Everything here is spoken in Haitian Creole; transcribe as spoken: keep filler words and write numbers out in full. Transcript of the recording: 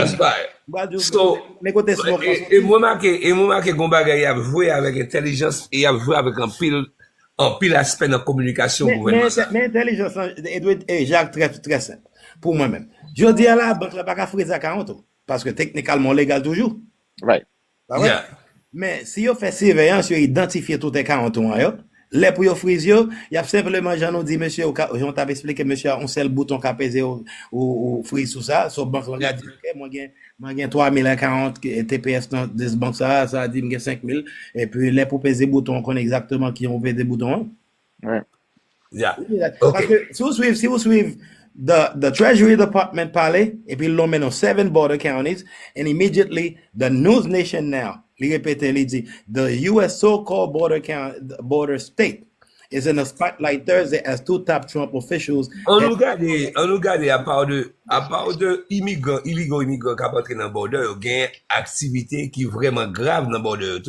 That's right. So, men kote smoke e mwen make e mwen make gon bagay y ap jwe avèk entèlijans e y ap jwe avèk anpil anpil aspè nan kominikasyon gouvènman sa. Men entèlijans lan, Edward e Jacques, trè trè senp pou mwen menm. Jodi a la, bank la pa ka frize akawont ou paske teknikalman ou legal toujou. Right. Pa vre? Men si yo fè siveyans, yo idantifye tout akawont ou an yo, lè pou yo frize yo, y ap senpleman, jan nou di mesye, jan w t ap eksplike mesye a, yon sèl bouton ka peze ou frize sou sa. So bank lan ka di, ok, mwen gen mwen gen twa mil akawont T P S nan dis bank sa, sa di m gen senk mil, epi lè pou peze bouton an, ou konnen egzakteman ki yon peze bouton an. Right. Yeah. Paske si ou swiv, si ou swiv the, the Treasury Department pale, epi l lonmen nan seven border counties, and immediately the News Nation now, li repete, li di, the U S so-called border, count, border state is in the spotlight Thursday as two top Trump officials. An nou gade, an nou gade apa de apa de imigran, illegal imigran k ap antre nan border yo, gen aktivite ki vrèman grav nan border yo tou.